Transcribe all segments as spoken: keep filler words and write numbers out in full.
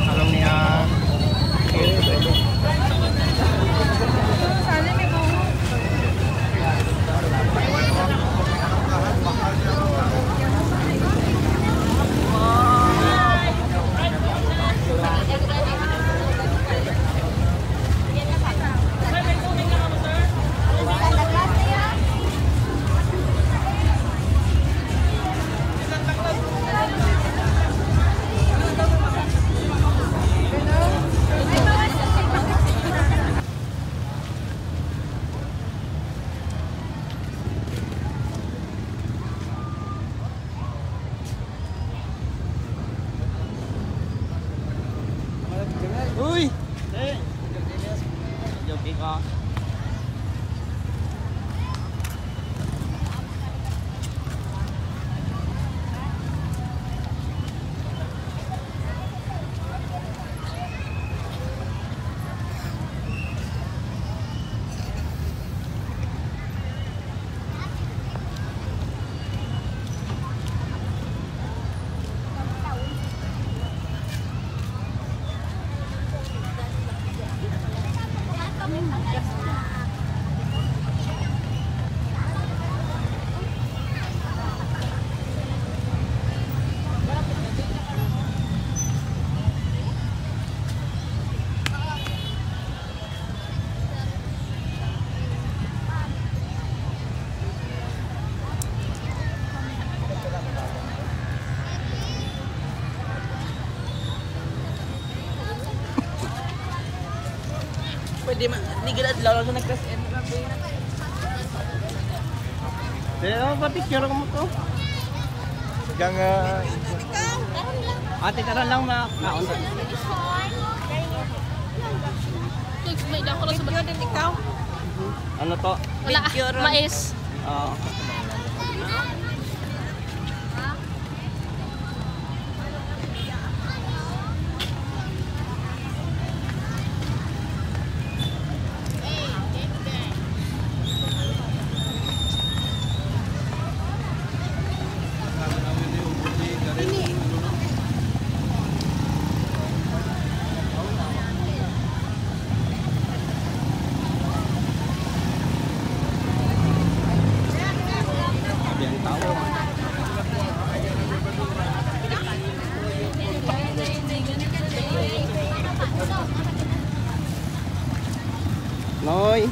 Alam niya. Uy! Joking ko. Pwede man, di gila adlaw lang sa nag-class M. Pero pa-picture mo to. Kang, ah, ate, tara lang, ma. Naon. May dako na sa Picture din ikaw. Ano to? Wala. Picture. Mais. Oo. Grabe ang tao. Noy.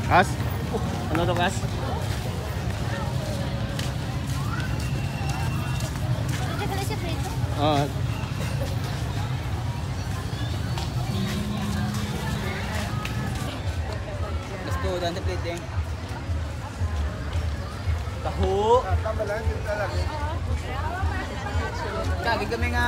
Kas? Ano to, Kas? Ah. Gusto, dante plating. Taho. Kagi kami nga.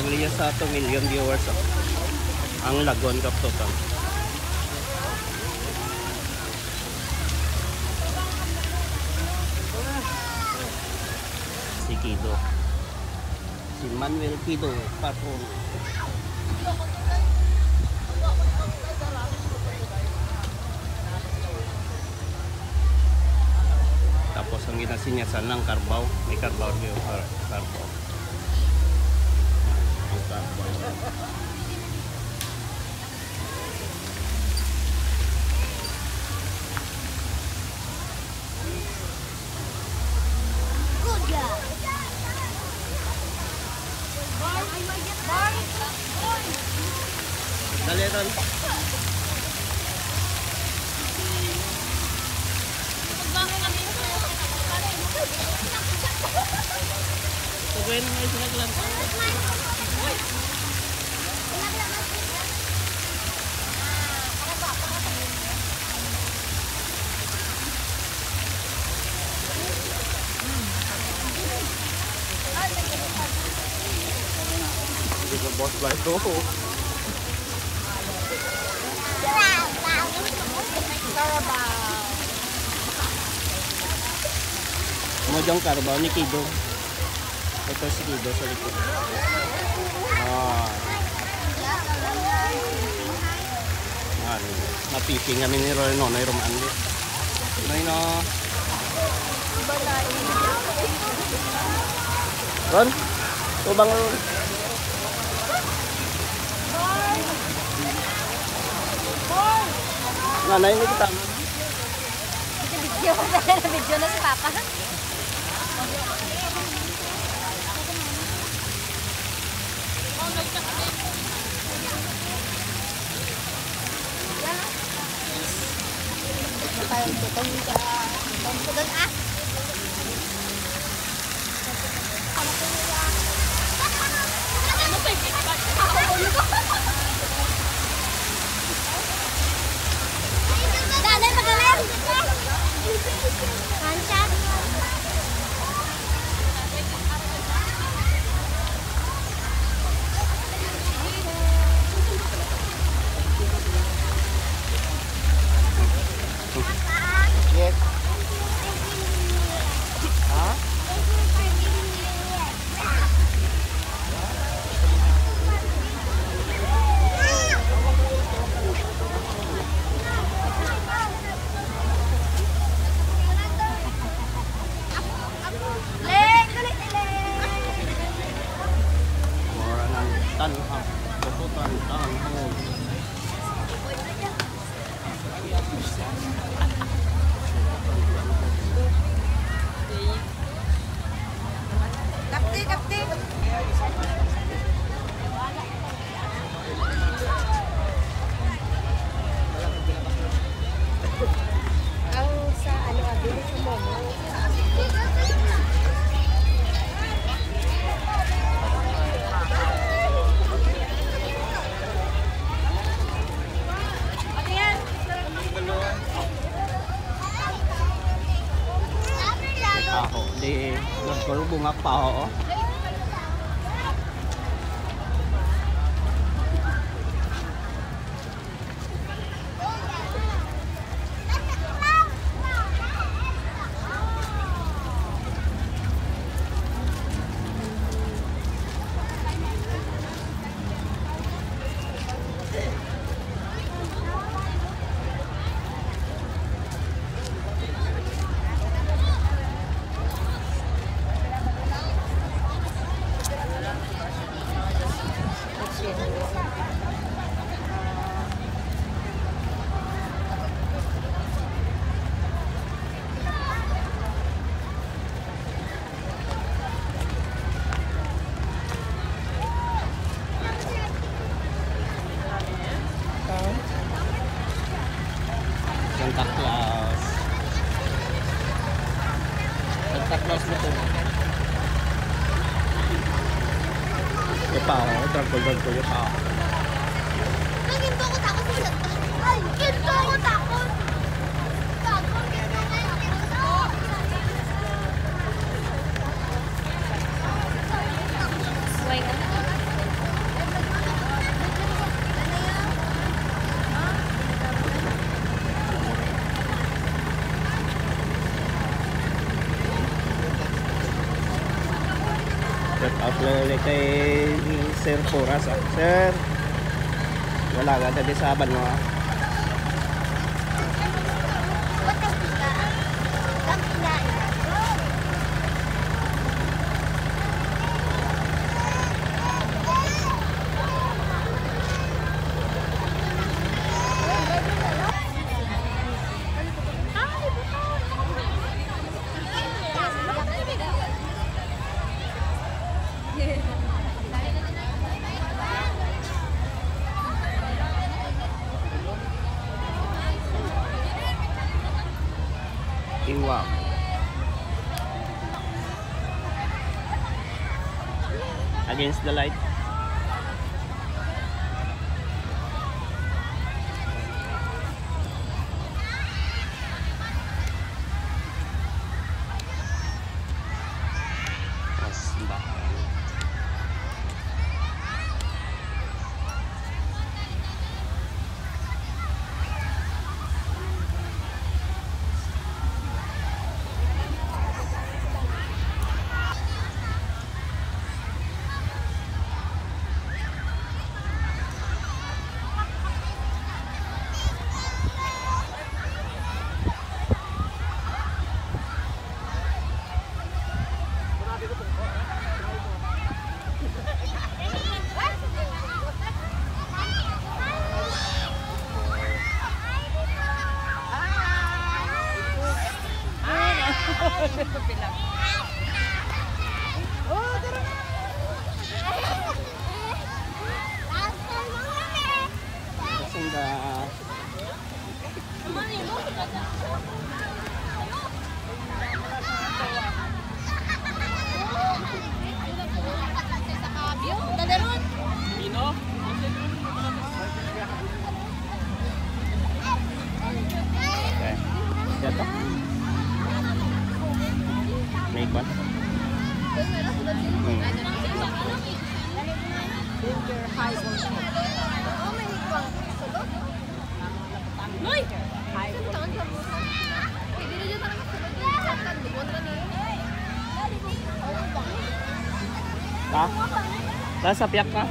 Liya sa two million viewers, oh. Ang Lagon Kaptotan. Si Kido. Si Manuel Kido, patron. Tapos ang ginasinyasan ng Carabao, may Carabao rin yung Car-, Carabao. Ang Carabao. Good job. Dali, Ron. Ito, Gwen, may sinaglan. Hindi ka boss life ko. Mo dyan, Carabao ni Kido. Ito si Kido sa likod. Ah. Yan. Napiting kami ni Roy, no? Nay Roman. Nay, no? Ron? Tubang, Ron. Nanay, ni kita. Video, video na si Papa. Parang gutom siya. Gutom ko dun, ah. Dali, magaling. One shot. Yes. Ha? Mura ng tanghang, bututan, tanghang. Kapti, kapti. Ang sa ano, abi, sa Momo. Aho, di nagkulubong nga paho, oh. Santa Claus. Santa Claus mo to. Yung pa, oh, dragol, dragol, yung pa. Ay, ginto ko takot sa Santa. Ay, ginto ko takot. Takot, ginto ko takot. Why nga? Shout out lang ulit kay Sir Puras, ah. Sir, wala ka tabi sa Banwa. Iwang. Against the light. Mas bakal. Sunda. Okay. Yan to. May kwan? Hmm. Ha? Nasa piyak ka?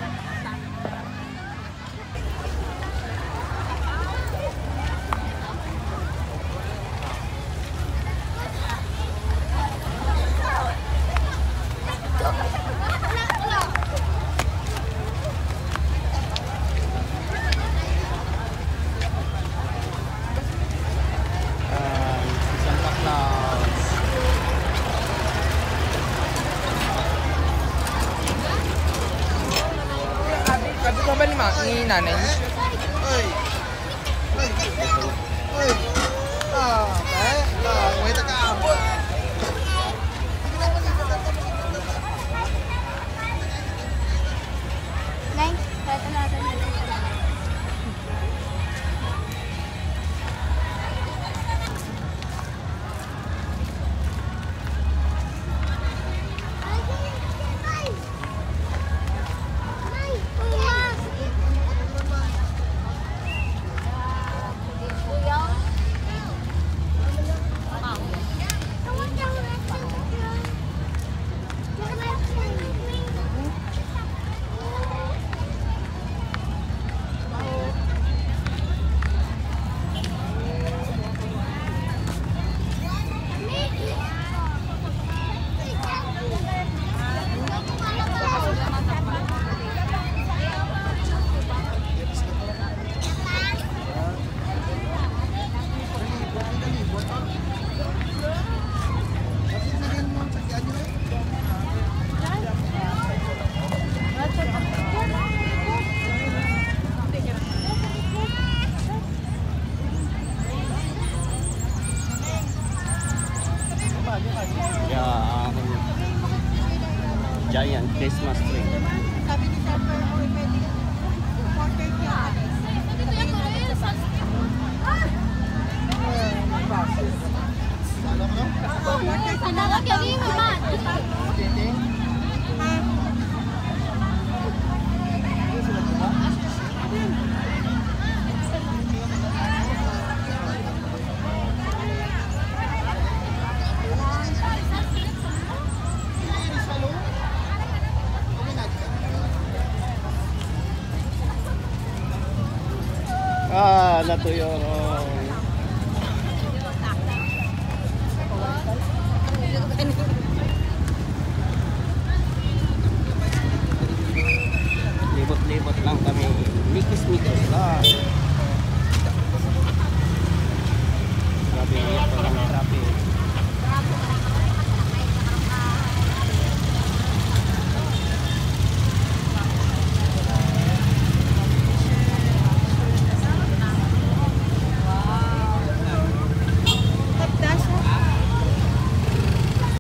Ah, si Santa Claus. Abi, abi ka ba ni ma-, ni nanay? Oy. Oy. Oy. Ah, eh, ah, may nakaabot. Nay, kaya natin. Yeah, um, giant Christmas tree. Natuyo, no?